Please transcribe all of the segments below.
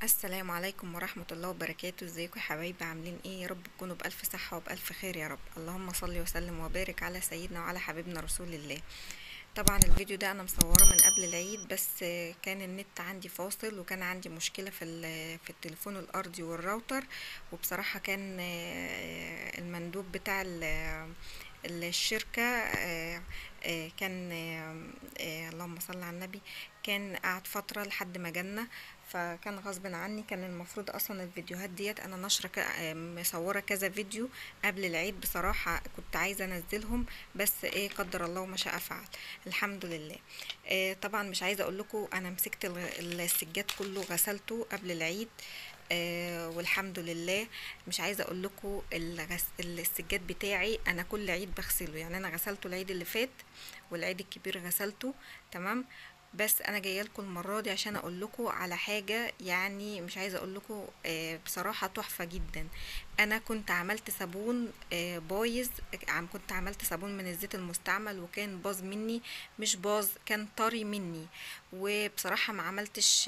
السلام عليكم ورحمة الله وبركاته. ازيكم يا حبايبي؟ عاملين ايه؟ يا رب تكونوا بألف صحة وبألف خير يا رب. اللهم صل وسلم وبارك على سيدنا وعلى حبيبنا رسول الله. طبعا الفيديو ده انا مصوره من قبل العيد، بس كان النت عندي فاصل وكان عندي مشكلة في التليفون الارضي والراوتر، وبصراحة كان المندوب بتاع الشركة كان اللهم صل على النبي، كان قعد فترة لحد ما جالنا، فكان غصب عني. كان المفروض اصلا الفيديوهات ديت انا نشره مصوره كذا فيديو قبل العيد، بصراحة كنت عايزه انزلهم، بس ايه قدر الله وما شاء فعل، الحمد لله. طبعا مش عايزه اقول لكم انا مسكت السجاد كله غسلته قبل العيد، والحمد لله. مش عايزه اقول لكم السجاد بتاعي انا كل عيد بغسله، يعني انا غسلته العيد اللي فات والعيد الكبير غسلته، تمام. بس انا جاية لكم المرة دي عشان اقول لكم على حاجة، يعني مش عايزه اقول لكم بصراحة تحفة جدا. انا كنت عملت صابون بايظ، كنت عملت صابون من الزيت المستعمل وكان باظ مني، مش باظ كان طري مني، وبصراحة ما عملتش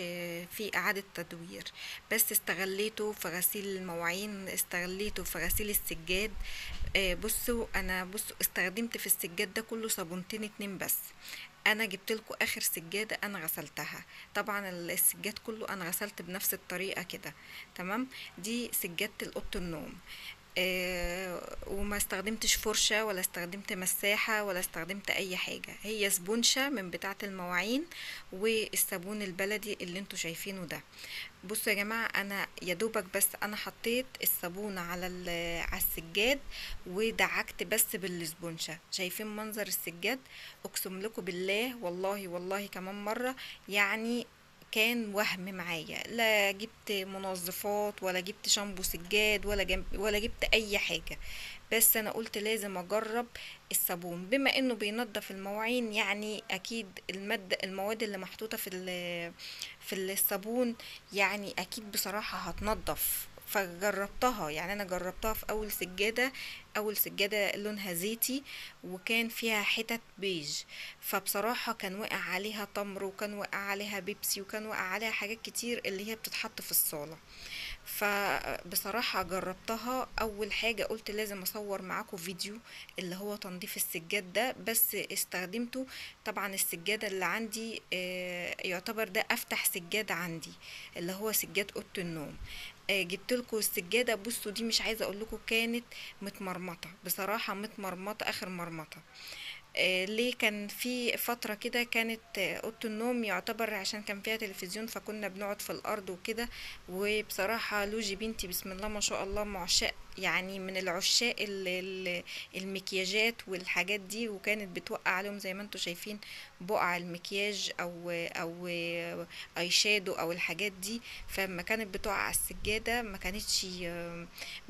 فيه اعاده تدوير، بس استغليته في غسيل المواعين، استغليته في غسيل السجاد. بصوا انا استخدمت في السجاد ده كله صابونتين اتنين بس. انا جبت لكم اخر سجادة انا غسلتها، طبعا السجاد كله انا غسلت بنفس الطريقة كده، تمام. دي سجادة اوضة النوم، وما استخدمتش فرشه ولا استخدمت مساحة ولا استخدمت اي حاجة، هي سبونشه من بتاعه المواعين والصابون البلدي اللي انتوا شايفينه ده. بصوا يا جماعة، انا يا دوبك بس انا حطيت الصابونه على السجاد ودعكت بس بالسبونشه. شايفين منظر السجاد؟ اقسم لكم بالله والله والله كمان مرة، يعني كان وهم معايا، لا جبت منظفات ولا جبت شامبو سجاد ولا جبت اي حاجة، بس انا قلت لازم اجرب الصابون بما انه بينظف المواعين، يعني اكيد المواد اللي محطوطة في الصابون يعني اكيد بصراحة هتنظف. فجربتها، يعني انا جربتها في اول سجادة، اول سجادة لونها زيتي وكان فيها حتت بيج، فبصراحة كان وقع عليها تمر وكان وقع عليها بيبسي وكان وقع عليها حاجات كتير اللي هي بتتحط في الصالة. فبصراحة جربتها اول حاجة قلت لازم اصور معاكم فيديو اللي هو تنظيف السجاد ده، بس استخدمته. طبعا السجادة اللي عندي يعتبر ده افتح سجاد عندي اللي هو سجاد اوضة النوم. جبت لكم السجادة، بصوا دي مش عايزه اقول لكم كانت متمرمطه، بصراحة متمرمطه اخر مرمطه. ليه؟ كان في فترة كده كانت اوضة النوم يعتبر عشان كان فيها تلفزيون فكنا بنقعد في الارض وكده، وبصراحة لوجي بنتي بسم الله ما شاء الله معشق، يعني من العشاق المكياجات والحاجات دي، وكانت بتوقع عليهم زي ما انتم شايفين بقع المكياج او اي شادو او الحاجات دي، فما كانت بتقع على السجادة ما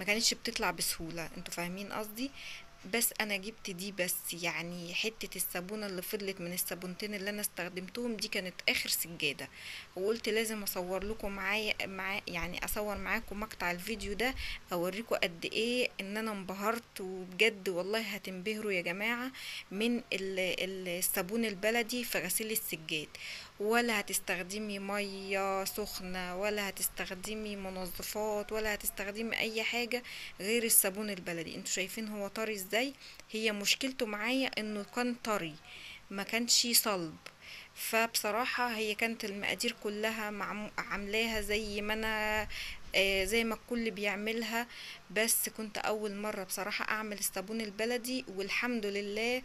كانتش بتطلع بسهولة، انتوا فاهمين قصدي. بس انا جبت دي بس، يعني حتة الصابونة اللي فضلت من الصابونتين اللي انا استخدمتهم دي كانت اخر سجادة، وقلت لازم اصور لكم معايا، مع يعني اصور معاكم مقطع الفيديو ده اوريكم قد ايه ان انا انبهرت، وبجد والله هتنبهروا يا جماعة من الصابون البلدي في غسيل السجاد. ولا هتستخدمي مية سخنة ولا هتستخدمي منظفات ولا هتستخدمي اي حاجة غير الصابون البلدي. انتوا شايفين هو طري ازاي؟ هي مشكلته معايا انه كان طري ما كانش صلب، فبصراحة هي كانت المقادير كلها عاملاها زي ما انا زي ما الكل بيعملها، بس كنت اول مرة بصراحة اعمل الصابون البلدي، والحمد لله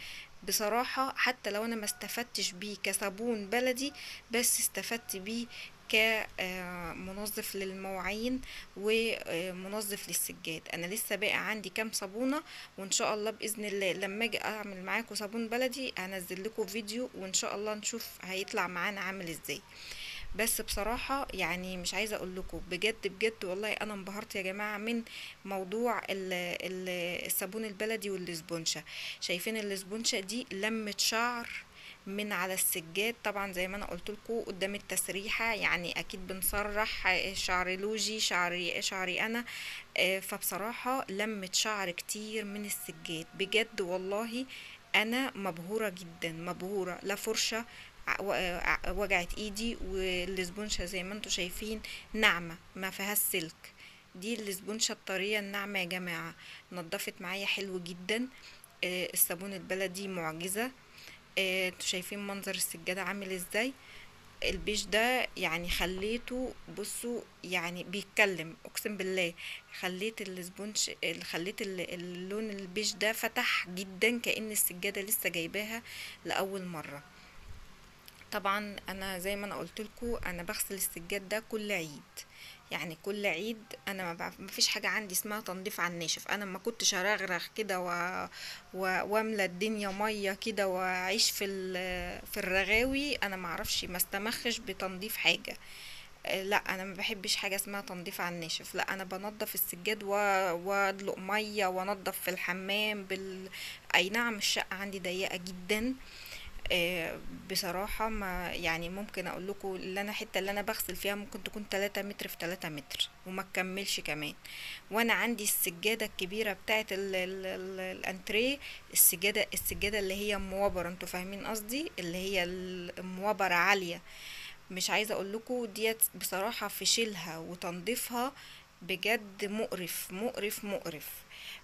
بصراحة حتى لو انا ما استفدتش بيه كصابون بلدي بس استفدت بيه كمنظف للمواعين ومنظف للسجاد. انا لسه باقي عندي كام صابونة، وان شاء الله باذن الله لما اجي اعمل معاكم صابون بلدي هنزل لكم فيديو وان شاء الله نشوف هيطلع معانا عامل ازاي. بس بصراحة يعني مش عايزة اقول لكم بجد بجد والله انا انبهرت يا جماعة من موضوع الصابون البلدي والسبونشة. شايفين السبونشة دي لمت شعر من على السجاد، طبعا زي ما انا قلت لكم قدام التسريحة، يعني اكيد بنسرح شعر لوجي شعري انا، فبصراحة لمت شعر كتير من السجاد بجد والله انا مبهورة جدا مبهورة. لا فرشة وجعت ايدي. والاسبونشة زي ما انتوا شايفين ناعمة ما فيهاش سلك، دي الاسبونشة الطرية الناعمة يا جماعة، نضفت معايا حلو جدا. الصابون البلدي معجزة. انتوا شايفين منظر السجادة عامل ازاي؟ البيج ده يعني خليته، بصوا يعني بيتكلم اقسم بالله، خليت الاسبونج، خليت اللون البيج ده فتح جدا كأن السجادة لسه جايباها لأول مرة. طبعا انا زي ما انا قلت لكم انا بغسل السجاد ده كل عيد، يعني كل عيد انا ما فيش حاجة عندي اسمها تنظيف على الناشف. انا ما كنتش ارغرغ كده واملى الدنيا مية كده واعيش في الرغاوي، انا ما اعرفش، ما استمخش بتنظيف حاجة. لا انا ما بحبش حاجة اسمها تنظيف على الناشف، لا انا بنظف السجاد وادلق مية وانظف في الحمام اي نعم الشقة عندي ضيقه جدا. بصراحة ما يعني ممكن اقول لكم اللي انا الحتة اللي انا بغسل فيها ممكن تكون 3 متر في 3 متر وما تكملش كمان. وانا عندي السجادة الكبيرة بتاعت الانتريه، السجادة اللي هي موبره، انتوا فاهمين قصدي، اللي هي الموبره عالية، مش عايزه اقول لكم ديت بصراحة في شيلها وتنظيفها بجد مقرف مقرف مقرف.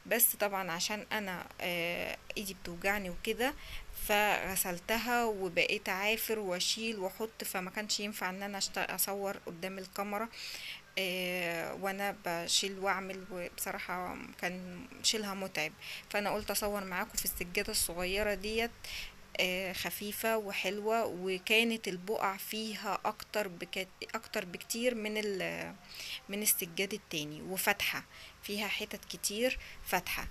بس طبعا عشان انا ايدي بتوجعني وكده فغسلتها وبقيت اعافر واشيل واحط، فما كانش ينفع ان انا اصور قدام الكاميرا وانا بشيل واعمل، وبصراحة كان شيلها متعب. فانا قلت اصور معاكم في السجادة الصغيرة ديت، خفيفة وحلوة، وكانت البقع فيها اكتر بكتير من السجاد التاني، وفاتحة فيها حتت كتير فاتحة.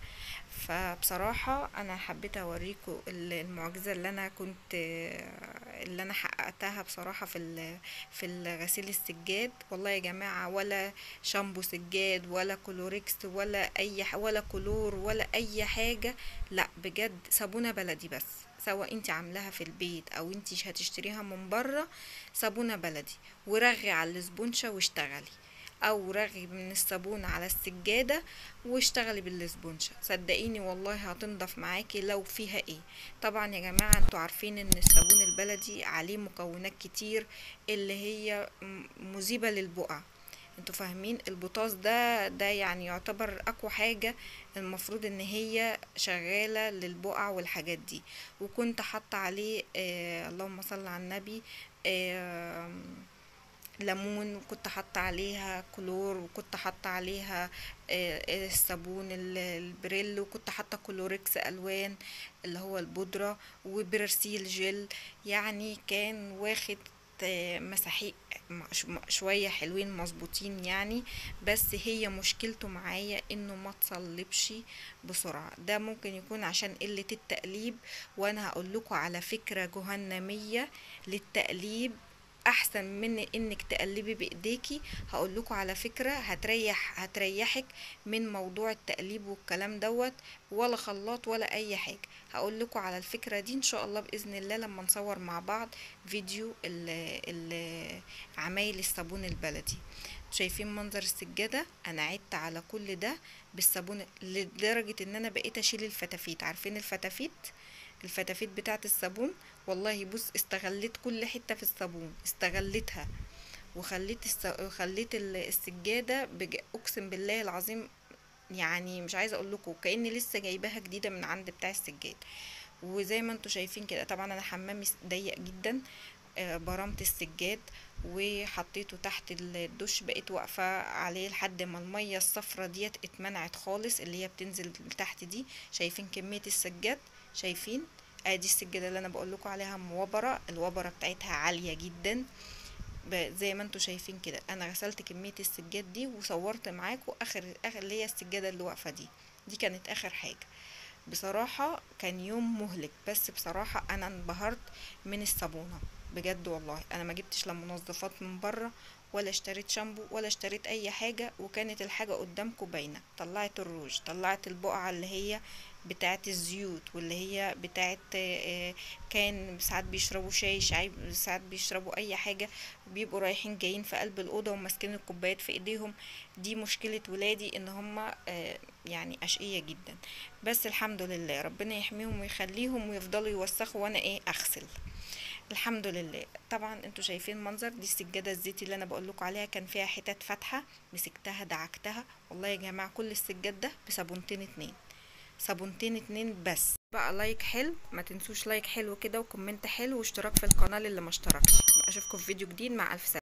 فبصراحة انا حبيت اوريكم المعجزة اللي انا كنت، اللي انا حققتها بصراحة في الغسيل السجاد. والله يا جماعة ولا شامبو سجاد ولا كلوريكس ولا اي ولا كلور ولا اي حاجة، لا بجد صابونة بلدي بس، سواء انت عاملاها في البيت او انت هتشتريها من بره، صابونة بلدي ورغي على الاسبونشة واشتغلي، او رغي من الصابون على السجادة واشتغلي بالاسبونشة، صدقيني والله هتنضف معاكي لو فيها ايه. طبعا يا جماعة انتوا عارفين ان الصابون البلدي عليه مكونات كتير اللي هي مذيبة للبقع، انتوا فاهمين البوتاص ده يعني يعتبر اقوى حاجة المفروض ان هي شغالة للبقع والحاجات دي. وكنت حاطة عليه اللهم صل على النبي، ليمون، وكنت حاطة عليها كلور، وكنت حاطة عليها الصابون البريل، وكنت حاطة كلوريكس الوان اللي هو البودرة، وبرسيل جل. يعني كان واخد مساحيق شوية حلوين مظبوطين يعني. بس هي مشكلته معايا انه ما تصلبش بسرعة، ده ممكن يكون عشان قلة التقليب. وانا هقول لكم على فكرة جهنمية للتقليب احسن من انك تقلبي بايديكي، هقول لكم على فكرة هتريحك من موضوع التقليب والكلام دوت، ولا خلاط ولا اي حاجة. هقول لكم على الفكرة دي ان شاء الله باذن الله لما نصور مع بعض فيديو عمايل الصابون البلدي. شايفين منظر السجادة؟ انا عدت على كل ده بالصابون لدرجة ان انا بقيت اشيل الفتافيت، عارفين الفتافيت؟ الفتافيت بتاعت الصابون، والله بص استغليت كل حتة في الصابون استغلتها، وخليت السجادة اقسم بالله العظيم يعني مش عايزة اقول لكم كأني لسه جايباها جديدة من عند بتاع السجاد. وزي ما انتوا شايفين كده طبعا انا حمامي ضيق جدا، برمت السجاد وحطيته تحت الدش، بقيت واقفة عليه لحد ما المية الصفرة ديت اتمنعت خالص اللي هي بتنزل تحت دي. شايفين كمية السجاد؟ شايفين؟ ادي السجادة اللي انا بقول لكم عليها موبرة، الوبرة بتاعتها عالية جدا زي ما انتوا شايفين كده. انا غسلت كمية السجاد دي وصورت معاكم اخر اللي هي السجادة اللي واقفة دي، دي كانت اخر حاجة. بصراحة كان يوم مهلك، بس بصراحة انا انبهرت من الصابونة بجد والله. انا ما جبتش لا منظفات من بره ولا اشتريت شامبو ولا اشتريت اي حاجة، وكانت الحاجة قدامكم باينة. طلعت الروج، طلعت البقعة اللي هي بتاعت الزيوت، واللي هي بتاعت كان ساعات بيشربوا شاي، ساعات بيشربوا اي حاجة، بيبقوا رايحين جايين في قلب الأوضة وماسكين الكوبايات في ايديهم. دي مشكلة ولادي ان هم يعني اشقية جدا، بس الحمد لله ربنا يحميهم ويخليهم ويفضلوا يوسخوا وانا اغسل. الحمد لله. طبعا انتوا شايفين منظر دي السجادة الزيتي اللي انا بقول لكم عليها، كان فيها حتت فاتحة، مسكتها دعكتها. والله يا جماعة كل السجاد ده بصابونتين اتنين، صابونتين اتنين بس. بقى like حلو، ما تنسوش like حلو كده، و comment حلو، واشتراك في القناة للي ما اشتركش. اشوفكم في فيديو جديد، مع الف سلامه.